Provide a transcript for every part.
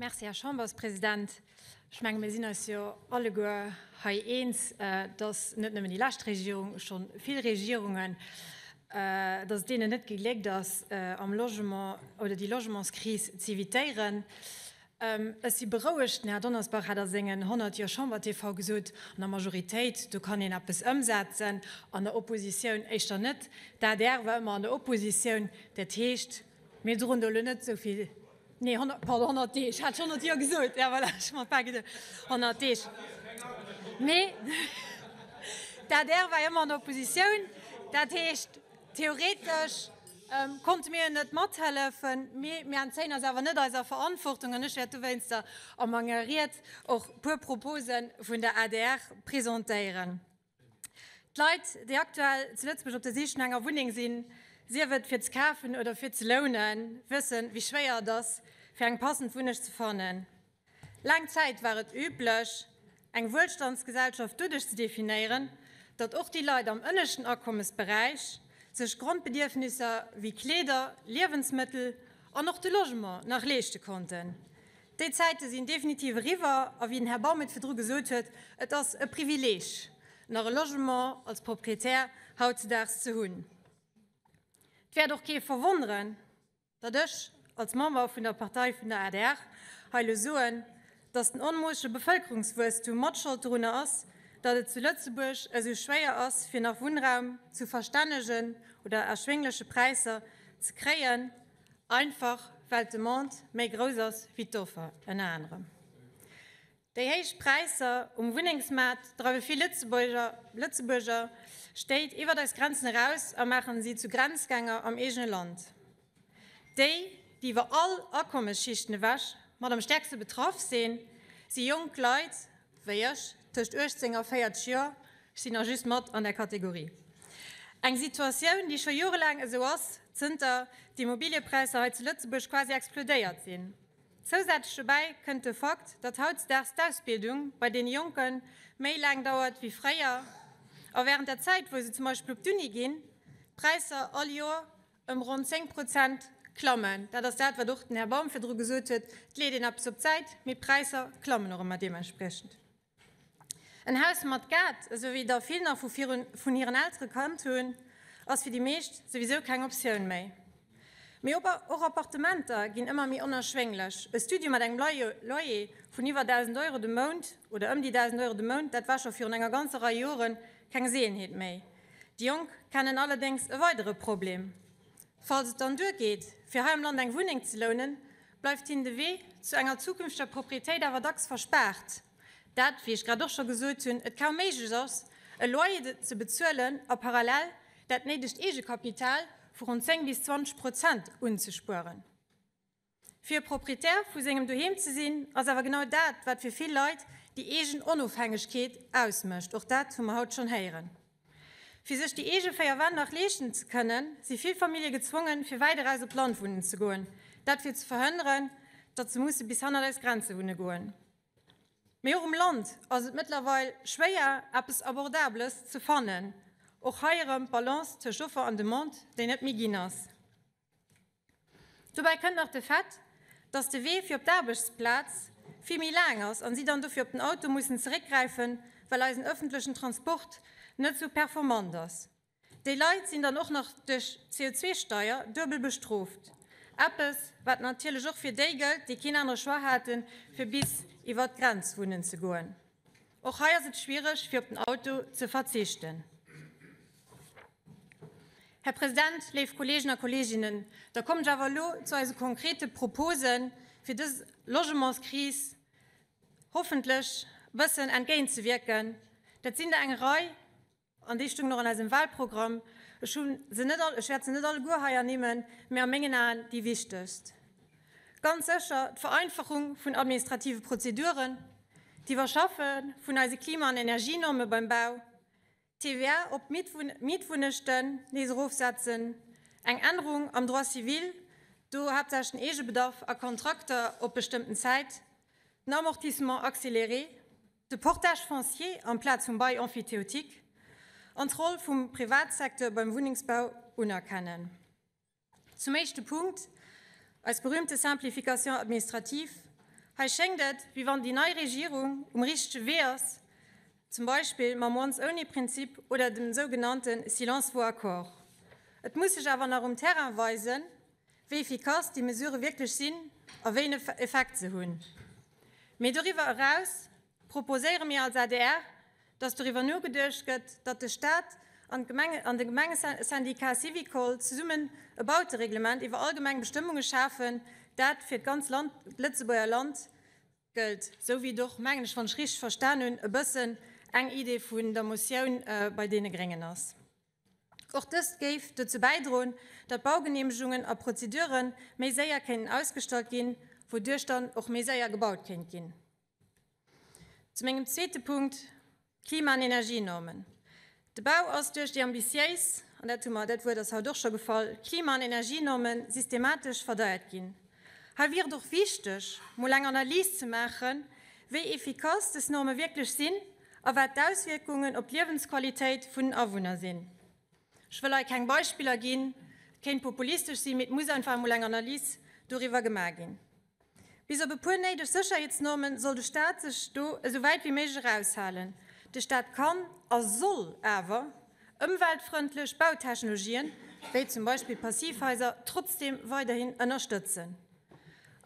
Merci, Här Chamberspresident. Ech menge mir sinn eis jo alleguer hei eens, dass net nëmmen déi lescht Regierung, scho vill Regierungen, dass et deenen net gegléckt ass, am Logement oder déi Logementskris z'évitéieren. Ech si berouegt, den Här Donnersbach hat a sengen 100 Joer Chamber-TV gesot, an der Majoritéit, do kann een eppes ëmsetzen, an der Oppositioun éischter net. D'adr war ëmmer an der Oppositioun, dat heescht, mir droen do elo net esou vill Nee, 100, pardon, 100 Deeg. Hat ech 100 Joer gesot? Ja, voilà, ech hu mer bal geduecht. 100 Deeg. Mee d'ADR war jo ëmmer an der Oppositioun. Dat heescht, theoretesch konnte mir net mathëllefen, mee mir entzéien eis awer net eiser Verantwortung. An ech wäert dowéinster a menger Ried och e puer Propose vun der adr presentéieren. D'Leit, déi aktuell zu Lëtzebuerg op der Sich no enger Wunneng sinn, sief et fir ze kafen oder fir ze lounen, wëssen, wéi schwéier et ass, fir eng passend Wunneg ze fannen. Laang Zäit war et üblech, eng Wuelstandsgesellschaft doduerch ze definéieren, datt och déi Leit am ënneschten Akommesberäich sech Grondbedierfnisser wéi Kleeder, Liewensmëttel an och de Logement nach leeschte konnten. Déi Zäite sinn definitiv eriwwer a wéi den Här Baum et virdru gesot huet, et ass e Privileeg, nach e Logement als Proprietär hautzedaags ze hunn. Et wäert och kee verwonneren, datt ech als Member vun der Partei vun der adr hei elo soen, datt den onmoossege Bevëlkerungswuesstum mat Schold dorunner ass, datt et zu Lëtzebuerg esou schwéier ass, fir nach Wunnraum zu verstännegen oder erschwéngleche Präisser ze kréien. Einfach well d'Demande méi grouss ass wéi d'Offer, ënner anerem. Déi héich Präisser um Wunnengsmaart dreiwe vill Lëtzebuerger, Lëtzebuerger Stéit iwwert eis Grenzen eraus a maachen si zu Grenzgänger am eegene Land. Déi, déi iwwer all Akommesschichten ewech mat am stäerkste betraff sinn, si jonk Leit, wéi ech, tëscht 18 a 40 Joer, ech sinn nach just mat an där Kategorie. Eng Situatioun, déi scho jorelaang esou ass, zënter d'Immobiliëpräisser hei zu Lëtzebuerg quasi explodéiert sinn. Zousätzlech dobäi kënnt de Fakt, datt hautzedaags d'Ausbildung bei deene Jonke méi laang dauert wéi fréier a wärend der Zäit, wou se zum Beispill op d'Uni ginn, d'Präisser all Joer ëm ronn 10 Prozent klammen. Dat ass dat, wat och den Här Baum virdru gesot huet, Et leet een eppes op d'Säit, mee d'Präisser klammen och ëmmer deementspriechend. En Haus mat Gaart, esou wéi der vill nach vu vun hiren Eltere kannt hunn, ass fir déi meescht souwisou keng Optioun méi. Mee och Appartementer ginn ëmmer méi onerschwénglech. E Studio mat engem Loyer vun iwwer 1.000 Euro de Mount oder ëm déi 1.000 Euro de Mount, dat war scho virun enger ganzer Rei Jore keng Seelenheet méi. Déi Jonk kennen allerdéngs e weidere Problem, Falls et dann duergeet, fir hei am Land eng Wunneng ze lounen, bleift hinnen de Wee zu enger zukünfteger Proprietéit awer dacks verspaart. Dat, wéi ech grad och scho gesot hunn, et kaum méiglech ass, e Loyer ze bezuelen a parallel dat néidegt Eegekapital vu ronn 10 bis 20 Prozent unzespueren. Fir Proprietär vu sengem Doheem ze sinn, ass awer genau dat, wat fir vill Leit déi eegen Onofhängegkeet ausmécht. Och dat hu mer haut schonn héieren. Fir sech déi eege 4 Wänn nach leeschten ze kënnen, si vill Famillje gezwongen, fir wäit eraus op d'Land wunnen ze goen. Dat fir ze verhënneren, datt se musse bis hannert eis Grenze wunne goen. Mee och um Land ass et mëttlerweil schwéier, eppes Abordabeles ze fannen. Och hei erëm d'Balance tëscht Offer an Demande, déi net méi ginn ass. Dobäi kënnt nach de Fait, dass de Wee fir op d'Aarbechtsplaz vill méi laang ass an si dann dofir op den Auto mussen zeréckgräifen, well eisen ëffentlechen Transport net sou performant ass. Déi Leit sinn dann och nach duerch d'CO2-Steier duebel bestrooft. Eppes, wat natierlech och fir déi gëllt, déi keen anere Choix haten, fir bis iwwer d'Grenz wunnen ze goen. Och hei ass et schwiereg, fir op den Auto ze verzichten. Här President, léif Kolleegen a Kolleeginnen, da kommen ech awer elo zu eise konkrete Proposen, fir dës Logementskris hoffentlech e bëssen entgéintzewierken. Dat sinn der eng Rei. An déi stungen och an eisem Wahlprogramm. Ech hu se net all, ech wäert se net alleguer hei ernimmen, mä a mengen Aen déi wichtegst. Ganz sécher d'Vereinfachung vun administrative Prozeduren, d'Iwwerschaffe vun eise Klima an Energienorme beim Bau, d'TVA op Mietwunnechten nees erofsetzen, eng Ännerung am Droit civil, do haaptsächlech den Eegebedarf a Kontrakter op bestëmmten Zäit, den Amortissement accéléré, De Portage foncier amplaz vum Bail emphytéotique an d'Roll vum Privatsecteur beim Wunnengsbau unerkennen. Zum éischte Punkt, eis berühmte Simplification administrative. Hei schéngt et, wéi wann déi nei Regierung um richtege Wee ass, zum Beispill mam Once-Only-Prinzip oder dem sougenannte Silence vaut accord. Et muss sech awer nach um Terrain weisen, wéi efficace déi Mesurë wierklech sinn a wéi en Effekt se hunn. Mee doriwwer eraus proposéiere mir als adr, datt doriwwer nogeduecht gëtt, datt de Staat an de Gemengesyndicat Syvicol zesummen e Bautereglement iwwer allgemeng Bestëmmunge schafen, dat fir d'ganz Land, d'Lëtzebuerger Land gëllt, esou wéi et och, mengen ech, wann ech richteg verstan hunn, e bëssen eng Idee vun der Motioun bei deene Gréngen ass. Och dëst géif dozou bäidroen, datt Baugeneemegungen a Prozedure méi séier kéinten ausgestallt ginn, wouduerch dann och méi séier gebaut kéint ginn. Zu mengem zweete Punkt, Klima an Energienormen. De Bau ass duerch déi ambitiéis, an dat hu mer, dat Wuert ass haut och scho gefall, Klima an Energienorme systematesch verdeiert ginn. Hei wier et och wichteg, mol eng Analys ze maachen, wéi efficace des Norme wierklech sinn a wat d'Auswierkungen op d'Liewensqualitéit vun den Awunner sinn. Ech wëll hei keng Beispiller ginn, et kéint populistesch sinn, mee et muss einfach emol eng Analys doriwwer gemaach ginn. Bis op e puer néideg Sécherheetsnormen soll de Staat sech do esou wäit wéi méiglech eraushalen. De Staat kann a soll awer ëmweltfrëndlech Bautechnologien, wéi zum Beispill Passivhaiser, trotzdeem weiderhin ënnerstëtzen.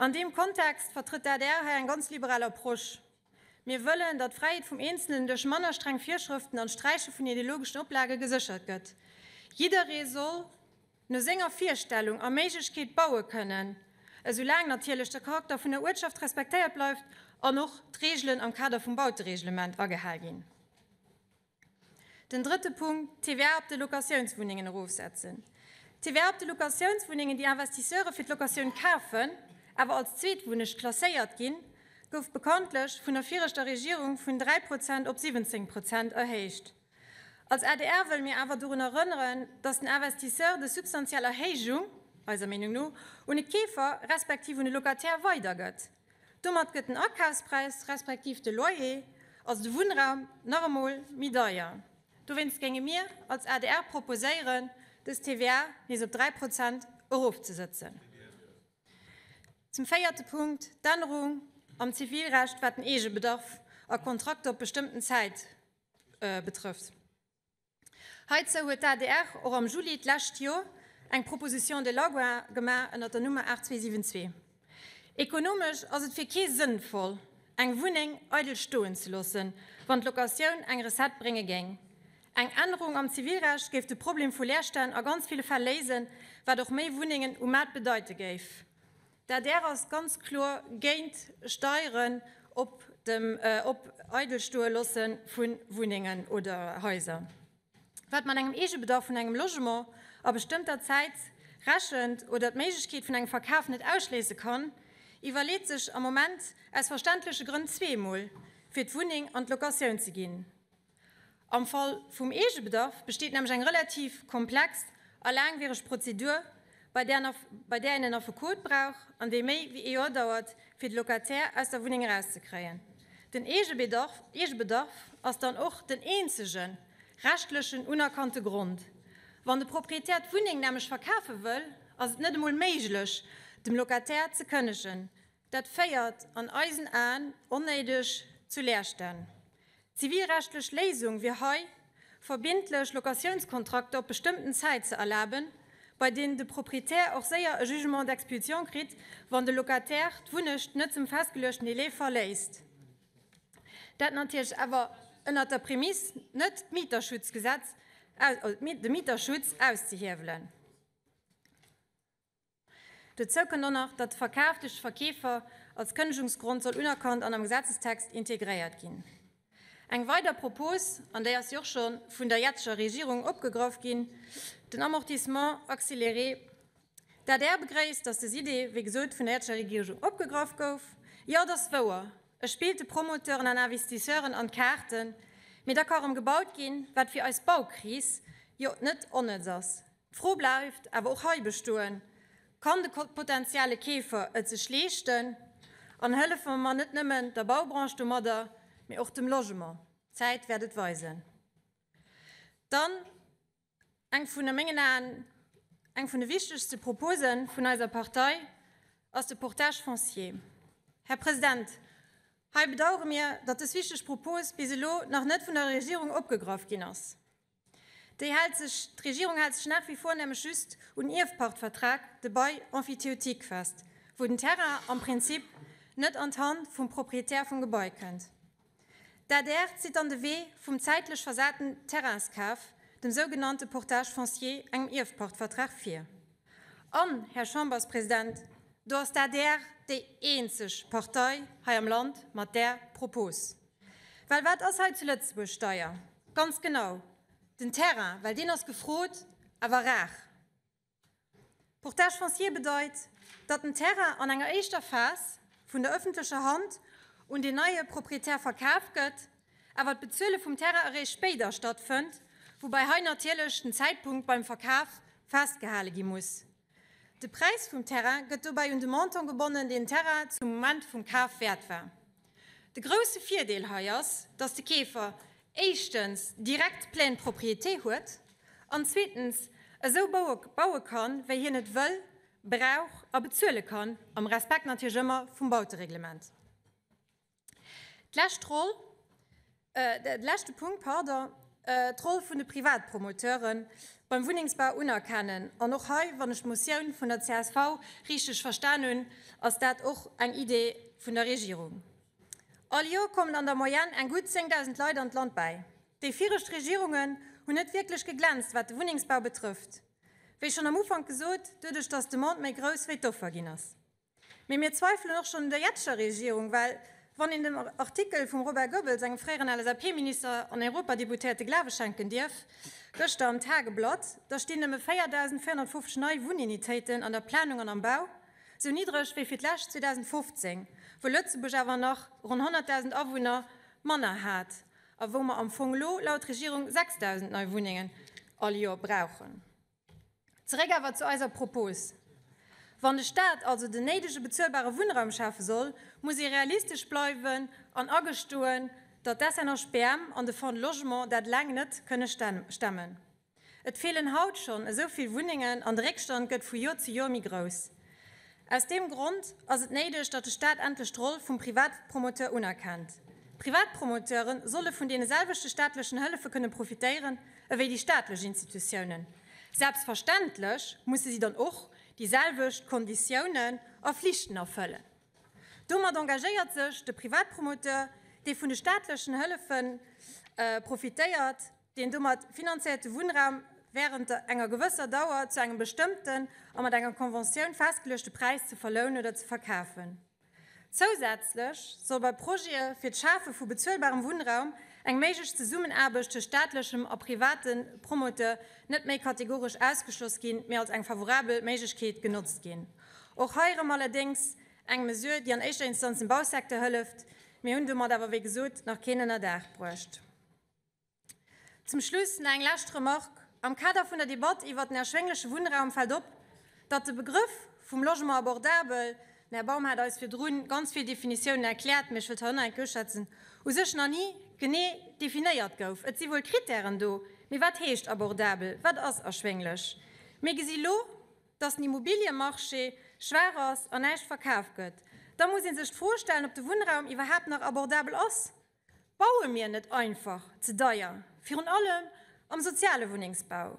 An deem Kontext vertrëtt d'ADR hei eng ganz liberal Approche. Mir wëllen, datt d'Fräiheet vum Eenzelen duerch manner streng Virschrëften an d'Sträiche vun ideologeschen Oplage geséchert gëtt. Jidderee soll no senger Virstellung a Méiglechkeet baue kënnen, esou laang natierlech de Charakter vun der Uertschaft respektéiert bleift an och d'Reegelen am Kader vum Bautereglement agehal ginn. Den drëtte Punkt, d'TVA op de Locatiounswunnengen erofsetzen. D'TVA op de Locatiounswunnengen, déi Investisseure fir d'Locatioun kafen, awer als Zweetwunnecht klasséiert ginn, gouf bekanntlech vun der viregter Regierung vun 3 Prozent op 17 Prozent erhéicht. Als adr wëlle mir awer dorun erënneren, datt den Investisseur des substantiell Erhéijung, eiser Meenung no, un de Keefer respektiv un de Locataire weidergëtt. Domat gëtt den Akafspräis respektiv de Loyer, also de Wunnraum, nach emol méi deier. Dowéinst géinge mir als adr proposéieren, dës TVA nees op 3 Prozent erofzesëtzen. Zum véierte Punkt, d'Ännerung am Zivilrecht, wat den Eegebedarf a Kontrakter op bestëmmten Zäit betrëfft. Heizou huet d'ADR och am Juli d'lescht Jor eng Proposition de loi gemaach ënner der Nummer 8272. Ekonomesch ass et fir kee sënnvoll, eng Wunneng eidel stoen ze loossen, wann d'Locatioun eng Recette brénge géing. Eng Ännerung am Zivilrecht géif de Problem vu Leerstänn a ganz ville Fäll léisen, wat och méi Wunnengen um Maart bedeite géif. D'adr ass ganz kloer géint Steieren op dem op Eidelstoelosse vu Wunnengen oder Haiser. Wat mat engem Eegebedarf vun engem Logement a bestëmmter Zäit rechent oder d'Méiglechkeet vun engem Verkaf net ausschléisse kann, iwwerleet sech am Moment aus verständleche Grënn zweemol, fir d'Wunneng an d'Locatioun ze ginn. Am Fall vum Eegebedarf besteet nämlech eng relativ komplex a laangwiereg Prozedur, bei där bei där een en Affekot brauch an déi méi wéi ee Joer dauert, fir de Locataire aus der Wunneng erauszekréien. Den Eegebedarf ass dann och den eenzege rechtlechen unerkannte Grond. Wann de Proprietär d'Wunneng nämlech verkafe wëll, ass et net emol méiglech, dem Locataire ze kënnegen. Dat féiert an eisen Aen onnéideg zu Leerstänn. D'zivilrechtlech Léisung wier hei, verbindlech Locatiounskontrakter op bestëmmten Zäit ze erlaben, bei deenen de Proprietär och séier e Jugement d'expulsion kritt, wann de Locataire d'Wunnecht net zum festgeluechten Délai verléisst. Dat natierlech awer ënnert der Prämiss, net d'Mieterschutzgesetz, de Mieterschutz auszehiewelen. Dozou kënnt och nach, datt de Verkaf duerch de Verkeefer als Kënnegungsgrond soll unerkannt an am Gesetzestext integréiert ginn. Eng weider Propos, an déi ass jo och scho vun der jetzeger Regierung opgegraff ginn, den Amortissement accéléré. D'adr begréisst, datt des Idee, wéi gesot, vun der jetzeger Regierung opgegraff gouf. Jo, et ass wouer, e spillt de Promoteuren an Investisseuren an d'Kaarten, mee da ka erëm gebaut ginn, wat fir eis Baukris jo net onnëtz ass. D'Fro bleift awer och hei bestoen, Kann de potenzielle Keefer et sech leeschten? An hëllefe mer net nëmmen der Baubranche domadder, mee och dem Logement? D'Zäit wäert et weisen. Dann eng vun, a mengen Aen, eng vun de wichtegste Propose vun eiser Partei ass de Portage foncier. Här President, hei bedauere mir, datt dës wichteg Propos bis elo nach net vun der Regierung opgegraff ginn ass. Déi hält sech, d'Regierung hält sech nach wie vor nämlech just un Ierfpachtvertrag, de Bail emphytéotique, fest, wou den Terrain am Prinzip net an d'Hand vum Proprietär vum Gebai kënnt. D'adr zitt dann de Wee vum zäitlech versaten Terrainskaf, dem sougenannte Portage foncier, engem Ierfpachtvertrag, vir. An, Här Chamberspresident, do ass d'adr déi eenzeg Partei hei am Land mat där Propos. Well wat ass hei zu Lëtzebuerg deier? Ganz genau, den Terrain, well deen ass gefrot, awer rar. Portage foncier bedeit, datt den Terrain an enger éischter Phas vun der ëffentlecher Hand un deen neie Proprietär verkaf gëtt, awer d'Bezuele vum Terrain eréischt spéider stattfënnt, woubäi hei natierlech den Zäitpunkt beim Verkaf festgehale gi muss. De Präis vum Terrain gëtt dobäi un de Montant gebonnen, deen den Terrain zum Moment vum Kaf wäert war. De grousse Virdeel hei ass, dass de Keefer éischtens direkt pleine propriété huet an zweetens esou baue kann, wéi hien et wëll, brauch a bezuele kann, am Respekt natierlech ëmmer vum Bautereglement. D'lescht Roll, de leschte Punkt, pardon, d'Roll vun de Privatpromoteure beim Wunnengsbau unerkennen. An och hei, wann ech d'Motioun vun der csv richteg verstan hunn, ass dat och eng Idee vun der Regierung. All Joer kommen an der Moyenne eng gutt 10.000 Leit an d'Land bäi. Déi viregt Regierungen hunn net wierklech geglänzt, wat de Wunnengsbau betrëfft. Wéi schonn am Ufank gesot, doduerch datt d'Demande méi grouss wéi d'Offer ginn ass. Mee mir zweifelen och schonn un der jetzeger Regierung, well wann een dem Artikel vum Robert Goebbels, engem fréieren LSAP-Minister an Europadeputéierte Glawe schenken dierf, gëschter am Tageblatt, da stinn nëmme 4.450 nei Wunnunitéiten an der Planung an am Bau, sou niddreg wéi fir d'lescht 2015, wou Lëtzebuerg awer nach ronn 100.000 Awunner manner hat a wou mer am Fong elo laut Regierung 6.000 nei Wunnengen all Joer brauchen. Zeréck awer zu eiser Propos. Wann de Staat also den néidege bezuelbare Wunnraum schafe soll, muss ee realistesch bleiwen an agestoen, datt d'SNHBM an de Fonds de Logement dat eleng net kënne stemmen. Et feelen haut schonn esou vill Wunnengen an de Réckstand gëtt vu Joer zu Joer méi grouss. Aus deem Grond ass et néideg, datt de Staat endlech d'Roll vum Privatpromoteur unerkennt. Privatpromoteure solle vun deene selwechte staatlechen Hëllefe kënne profitéieren ewéi déi staatlech Institutiounen. Selbstverständlech musse si dann och déi selwecht Konditiounen a Flichten erfëllen. Domat engagéiert sech de Privatpromoteur, dee vun de staatlechen Hëllefe profitéiert, deen domat finanzéierte Wunnraum wärend enger gewësser Dauer zu engem bestëmmten a mat enger Conventioun festgeluechte Präis ze verlounen oder ze verkafen. Zousätzlech soll bei Projete fir d'Schafe vu bezuelbarem Wunnraum eng méiglech Zesummenaarbecht tëscht staatlechem a private Promoteur net méi kategoresch ausgeschloss ginn, mee als eng favorabel Méiglechkeet genotzt ginn. Och hei erëm allerdéngs eng Mesure, déi an éischter Instanz dem Bausecteur hëlleft. Mir hunn domat awer, wéi gesot, nach keen ënnerdaach bruecht. Zum Schluss nach eng lescht Remarque, Am Kader vun der Debatt iwwert den erschwéngleche Wunnraum fält op, datt de Begrëff vum Logement abordable, den Här Baum hat eis virdru ganz vill Definitiounen erkläert, mee ech wëllt hei och nach eng Kéier uschwätzen, u sech nach ni genee definéiert gouf. Et si wuel Krittären do, mee wat heescht abordabel, wat ass erschwénglech? Mir gesi lo, datt den Immobiliemarché schwaach ass an näischt verkaf gëtt. Da muss ee sech d'Fro stellen, ob de Wunnraum iwwerhaapt nach abordabel ass. Baue mir net einfach ze deier, virun allem am soziale Wunnengsbau?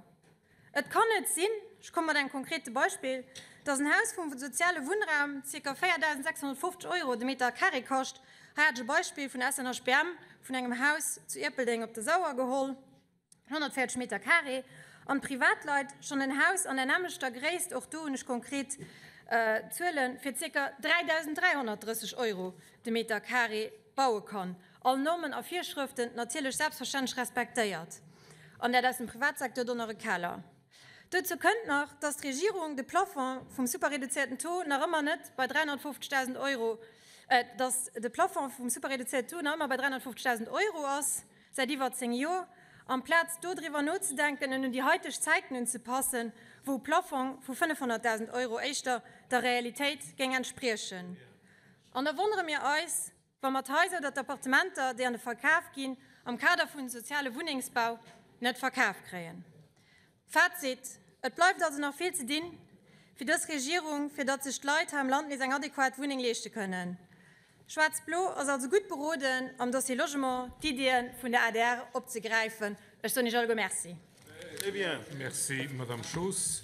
Et kann net sinn, ech komme mat engem konkrete Beispill, dass en Haus vum soziale Wunnraum zirka 4.650 Euro de Meter carré kascht, hei hat ech e Beispill vun SNHBM vun engem Haus zu Ierpeldeng op der Sauer geholl, 140 Meter carré, an d'Privatleit schonn en Haus an der nämmlechter Gréisst, och do hunn ech konkret Zuelen, fir zirka 3.330 Euro de Meter carré baue kann, all Normen a Virschrëften natierlech selbstverständlech respektéiert, an dat aus dem Privatsecteur do nach e Keller. Dozou kënnt nach, dass d'Regierung de Plafond vum superreduzierten Taux nach ëmmer net bei 350.000 Euro, dass de Plafond vum superreduzierten Taux nach ëmmer bei 350.000 Euro ass, Säit iwwer 10 Joer, amplaz do driwwer nozedenken, en un déi haiteg Zäiten unzepassen, wou e Plafong vu 500.000 Euro éischter der Realitéit géing entspriechen. An da wonnere mir eis, wa mer d'Haiser oder d'Appartementer, déi an de Verkaf ginn, am Kader vun soziale Wunnengsbau net verkaf kréien. Fazit, Et bleift also nach vill ze dinn fir dës Regierung, fir datt sech d'Leit hei am Land nees eng adequat Wunneng leeschte kënnen. Schwaarz-Blo ass also gutt beroden, am Dossier Logement d'Iddie vun der adr opzegräifen. Ech soen Iech alleguer Merci. Merci, Madamm Schoos.